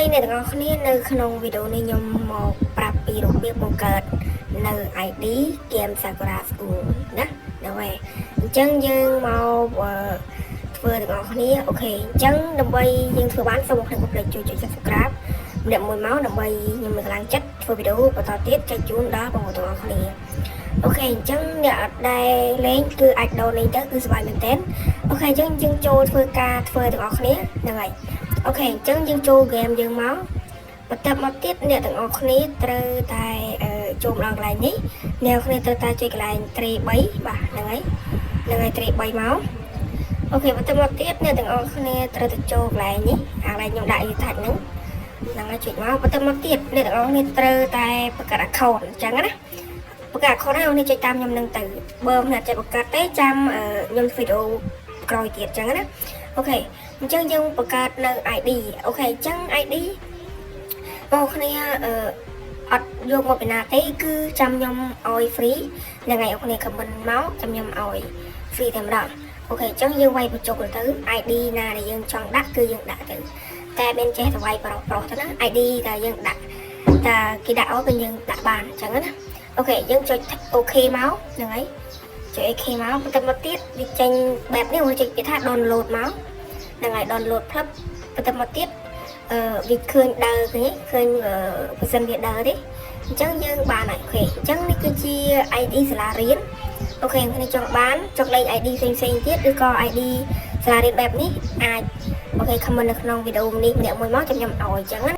តីអ្នកទាំងអស់គ្នានៅក្នុងវីដេអូនេះខ្ញុំមកប្រាប់ពីរបៀបបង្កើតនៅ ID Game Sakura School ណាហ្នឹងហើយអញ្ចឹងយើងមកអឺធ្វើទាំងអស់គ្នាOK អញ្ចឹងដើម្បីយើងធ្វើបានសូមអ្នកកុំភ្លេចជួយចុច Subscribe ម្នាក់មួយមកដើម្បីខ្ញុំមានកម្លាំងចិត្តធ្វើវីដេអូបន្តទៀតចែកជូនដល់បងប្អូនទាំងអស់គ្នាOK អញ្ចឹងអ្នកអត់ដែលលេងគឺអាចដូរលេងទៅគឺសប្បាយមែនទែន OK អញ្ចឹងយើងចូលធ្វើការធ្វើទាំងអស់គ្នាហ្នឹងហើយ OK អញ្ចឹងយើងចូលហ្គេមយើងមកបន្ទាប់មកទៀតអ្នកទាំងអស់គ្នាត្រូវតែចូលមកដល់កន្លែងនេះអ្នកគ្នាត្រូវតែចុចកន្លែងត្រី3បាទហ្នឹងហើយហ្នឹងហើយត្រី3មក OK បន្ទាប់មកទៀតអ្នកទាំងអស់គ្នាត្រូវតែចូលកន្លែងនេះអាកន្លែងខ្ញុំដាក់យូថាច់ហ្នឹងហ្នឹងហើយចុចមកបន្ទាប់មកទៀតអ្នកទាំងអស់គ្នាត្រូវតែបង្កើត account អញ្ចឹងណាបង្កើត account ហើយអ្នកចុចតាមខ្ញុំនឹងទៅបើមិនអាចបង្កើតទេចាំខ្ញុំវីដេអូក្រោយទៀតអញ្ចឹងណាOK អញ្ចឹងយើងបង្កើតនៅ ID OK អញ្ចឹង ID បងគ្នាអឺអត់យកមកពីណាទេគឺចាំខ្ញុំឲ្យ free ហ្នឹងហើយអ្នកគ្នា comment មកចាំខ្ញុំឲ្យ free តែម្ដង OK អញ្ចឹងយើងវាយបញ្ចុកទៅ ID ណាដែលយើងចង់ដាក់គឺយើងដាក់ទៅតែមិនចេះតែវាយប្រុសប្រុសទៅណា ID តែយើងដាក់តែគេដាក់ឲ្យគឺយើងដាក់បានអញ្ចឹងណាOK យើងចុច OK មកហ្នឹងហើយចុច OK មកបន្ទាប់មកទៀតវាចេញបែបនេះវាចុចគេថា download មកហ្នឹងហើយ download ផ្លឹបបន្ទាប់មកទៀតអឺវាឃើញដើរឃើញឃើញបើសិនវាដើរទេអញ្ចឹងយើងបានហើយ OK អញ្ចឹងនេះគឺជា ID សាលារៀន OK គ្នាចង់បានចង់លេង ID ផ្សេងផ្សេងទៀតឬក៏ ID សាលារៀនបែបនេះអាច OK comment នៅក្នុងវីដេអូនេះម្នាក់មួយមកចាំខ្ញុំឲ្យអញ្ចឹងណា។